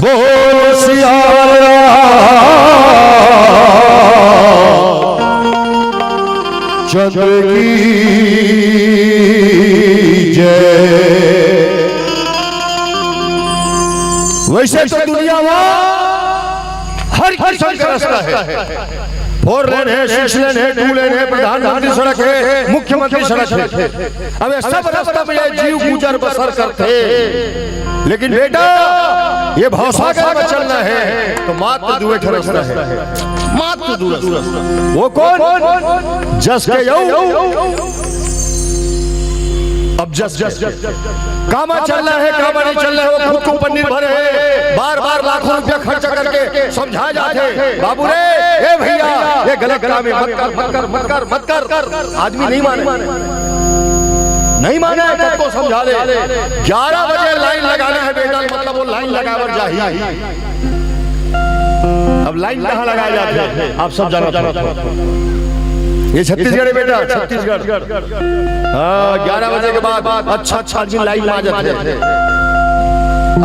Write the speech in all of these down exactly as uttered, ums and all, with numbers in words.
बोल सिया राम चंद्र की जय। वैसे तो दुनिया में हर किस्म का रास्ता है, फोर लेन है, सिक्स लेन है, टू लेन है, प्रधानमंत्री सड़क है, मुख्यमंत्री सड़क है। अब ये सब रास्ता में ये जीव गुजर बसर करथे, लेकिन बेटा, ये भवसागर में चलना है तो मात्र दुए ठन रास्ता है, मात्र दुए रास्ता। वो कौन? जस के यऊ। अब जस, जस, जस, कामा चलना है, कामा नहीं चलना है, वो खुद के ऊपर निर्भर है। बार बार लाखों रुपया खर्च करके समझा जाथे, बाबू रे, ए भैया, ये गलत काम है, मत कर, मत कर, मत कर, मत कर। आदमी नहीं माने, नहीं माने, कतको समझा ले। ग्यारह बजे लाइन लगाना है बेटा, मतलब वो लाइन लगावर जाही। अब लाइन कहाँ लगाया जाता है, आप सब जाना था। ये छत्तीसगढ़ है बेटा, छत्तीसगढ़। हाँ, ग्यारह बजे के बाद अच्छा अच्छा आदमी लाइन में आ जाते हैं।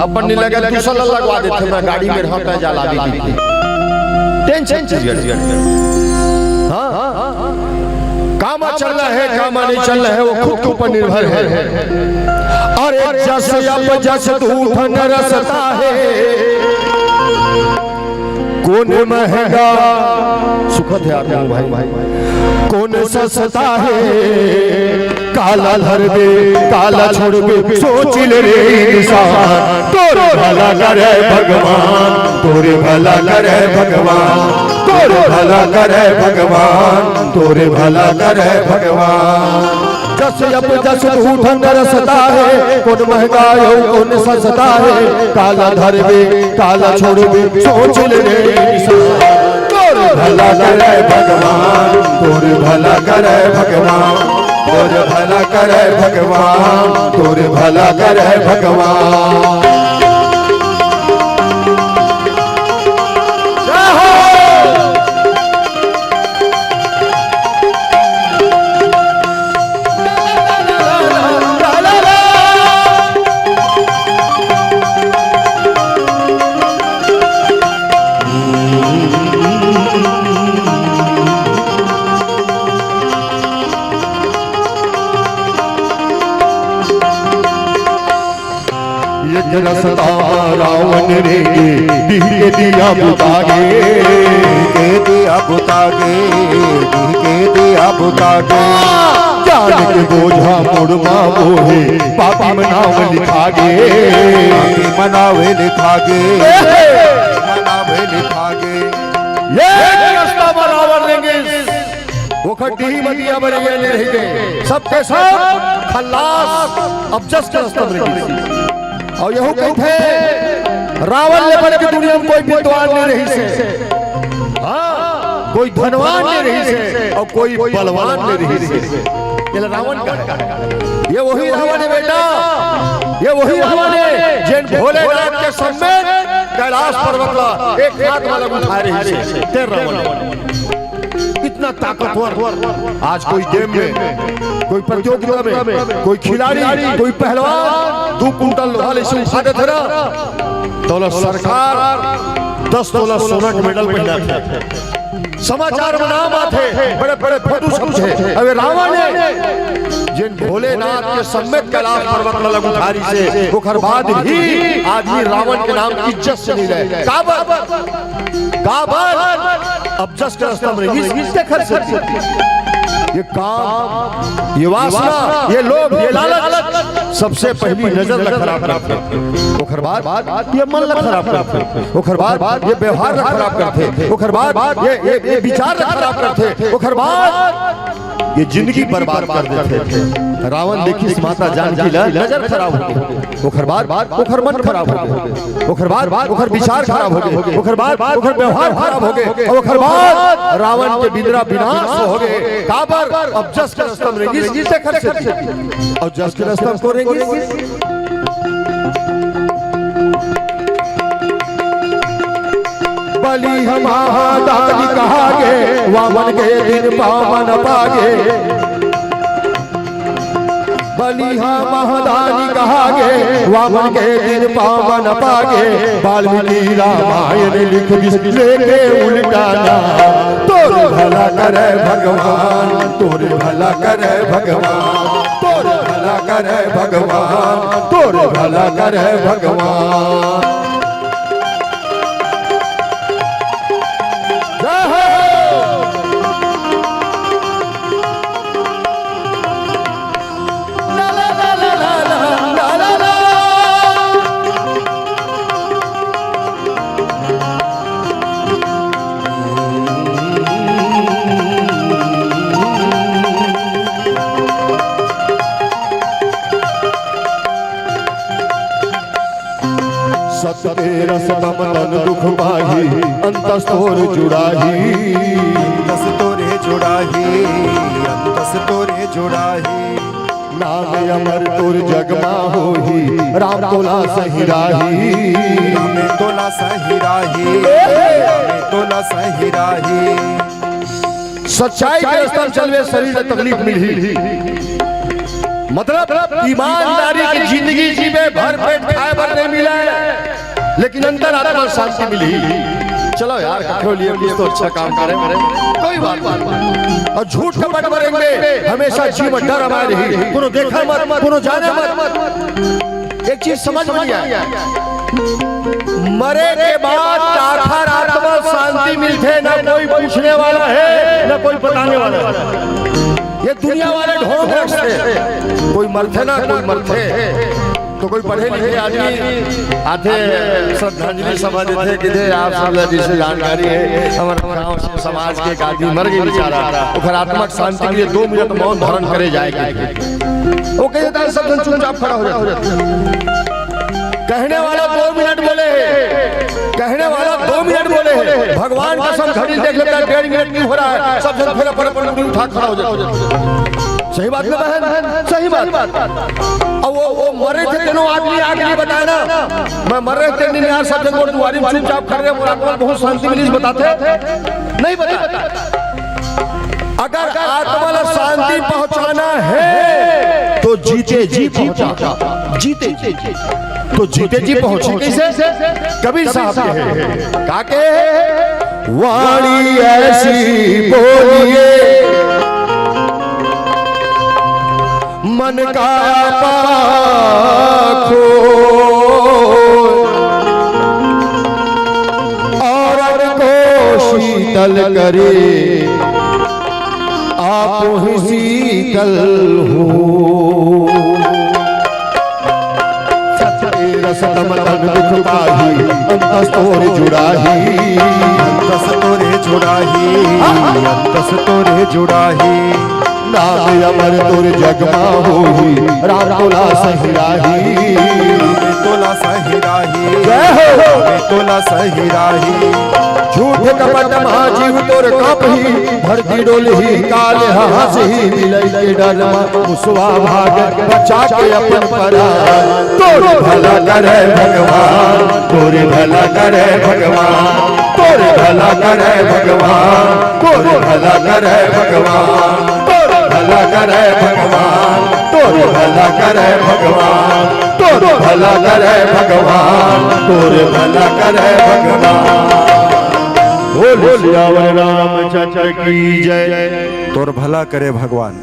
अपन नहीं लगा, दूसरा लगवा देते हैं, गाड़ी में रहता है, जला देते हैं। टेंशन छत्तीसगढ़। हाँ, हाँ, हाँ। कामा चलना है, कामा नहीं चलना है, वो खुद के ऊपर निर्भर है। अरे जस अप जस दू ठन रसता है, कोन महंगा, सुखद है यार भाई, कोन सस्ता है, काला धरबे, काला छोड़बे, सोच ले रे इंसान। तोर भला करे भगवान, तोर भला करे भगवान, तोर भला करे भगवान, तोर भला करे भगवान। जस अप जस दू ठन रसता है, कोन महंगा अउ कोन सस्ता है, काला धरबे, काला छोड़बे, सोच ले रे इंसान। तोर भला करे भगवान, तोर भला करे भगवान, तोर भला करे भगवान, तोर भला करे भगवान। जय हो। एक रस्ता रावण रेंगे, बिहके दिया बुतागे। बिहके दिया बुतागे, बिहके दिया बुतागे। ज्ञान के बोझा मुड़मा मोहे, पापी मनाव लिखागे। पापी मनाव लिखागे, मनाव लिखागे। ये रस्ता में रावण रेंगे। ओखर डीही मदिया बरइया नइ रहिगे, सबके सब खल्लास। अब जस के रस्ता में रहिगे। अउ यहू कहिथे, रावण ले बढ़ के दुनिया में कोई विद्वान नइ रहिसे, हाँ, कोई धनवान नइ रहिसे, अउ कोई बलवान नइ रहिसे। ये रावण का है। ये वही रावण है बेटा, ये वही रावण है जेन भोलेनाथ के समेत कैलाश पर्वत ला एक हाथ वाला उठा रहिसे। ते रावण। इतना ताकतवर। आज कोई गेम में, कोई प्रतियोगिता में, कोई खिलाड़ी, कोई पहलवान दू कुंटल लोहा ले से उठा देथे ना, तो ओला सरकार दस तोला सोना के मेडल पहिनाथे। समाचार में नाम आथे, बड़े बड़े फोटो छपथे। अबे रावण हे, जेन भोलेनाथ के समेत कैलाश पर्वत ला उठारिसे, ओखर बाद भी आदमी रावण के नाम इज्जत से नइ ले। काबर? काबर? अब जस के रस्ता में रहिस, तेखर से। ये काम, ये वासना, ये लोभ, ये लालच सबसे पहली नजर ला खराब करथे। ओखर बाद ये मन ला खराब करथे, ओखर बाद ये व्यवहार ला खराब करथे, ओखर बाद ये, ये, ये विचार ला खराब करथे, ओखर बाद ये जिंदगी बर्बाद कर देथे। रावण देखिस माता जानकी ला, नजर खराब हो गे। ओखर बाद ओखर मन खराब हो गे, ओखर बाद ओखर विचार खराब हो गे, ओखर बाद ओखर व्यवहार खराब हो गे, अउ ओखर बाद रावण के बिंदरा विनाश हो गे। काबर? अब जस के रस्ता में रहिस, तेखर से। अउ जस के रस्ता में कोन रहिस? बलि महादानी कहा गे, वामन के दिन पावन पागे। बलिहा महादानी कहागे, वामन के दिन पावन पागे, वाल्मीकि रामायण लिख बिस लेके उल्टा नाम। तोर भला करे भगवान, तोर भला करे भगवान, तोर भला करे भगवान, तोर भला करे भगवान। जय हो। सत्य के रस तम तन दुख पाही, अंतस तोर जुड़ाही। अंतस तोरे जुड़ाही, अंतस तोरे जुड़ाही। नाम अमर तोर जग मा होही, राम तोला सही राही। राम तोला सही राही, राम तोला सही राही। सच्चाई के रास्ता में चलबे, शरीर में तकलीफ मिलही। मतलब, ईमानदारी की जिंदगी जीबे, भर पेट खाए बर नहीं मिला है, लेकिन अंतरात्मा शांति मिली। चलो यार, कखरो लिए कुछ तो अच्छा काम करे, कोई बात नहीं। और झूठ कपट बर रेंगबे, हमेशा जी में डर हमारे रही, कोनो देखा मत, कोनो जाना मत। एक चीज समझ में नहीं आया, मरे के बाद आखिर आत्मा शांति मिलथे, ना कोई पूछने वाला है, ना कोई बताने वाला है। ये दुनिया वाले ढोंग रखते हैं, कोई मरथे ना, कोई मरथे। तो कोई पढ़े लिखे आदमी आथे, श्रद्धांजलि सभा देथे, किथे आप सब ला जिसे जानकारी है, हमारे गांव से समाज के एक आदमी मर गए बेचारा, ओकर आत्मा के शांति के लिए दो मिनट मौन धारण करे जाए के। वो कह देता है, सब जन चुपचाप खड़ा हो जाता है। कहने वाला दो मिनट बोले है, कहने वाला दो मिनट बोले है, भगवान कसम घड़ी देख लेता है, डेढ़ मिनट नहीं हो रहा है, सब जन फिर अपन अपन उंगली उठा खड़ा हो जाता है। सही बात ना बहन, सही बात। अब वो, वो मरे थे तीनों आदमी, आगे नहीं बताया ना, मैं मर रहे थे तीन यार, सब जन वो दुआरी में चुपचाप खड़े रहे, बोला, "बहुत शांति मिली", बताते नहीं बताते। अगर आत्मा ला शांति पहुंचाना है तो जीते जी पहुंचा, जीते जी, तो जीते जी पहुंचे कैसे? कबीर साहब कहे, का कहे? वाणी ऐसी बोलिए मन का पाखो, और को शीतल करे आप ही शीतल हो। सत्य के रस तम तन दुख पाही, अंतस तोर जुड़ाही। अंतस तोरे जुड़ाही, अंतस तोरे जुड़ाही। नाम अमर तोर जग मा होही, राम तोला सही राही। राम तोला सही राही। जय हो। राम तोला सही राही। झूठ कपट मा जीव तोर कापही, धरती डोलही, काल हंसही, बिलई के डर मा मुसवा भाग, बचा के अपन परान। तोर भला करे भगवान, तोर भला करे भगवान, तोर भला करे भगवान, तोर भला करे भगवान, तोर भला करे भगवान, तोर भला करे भगवान, तोर भला करे भगवान, तोर भला करे भगवान। बोल सियावर रामचंद्र की जय। तोर भला करे भगवान।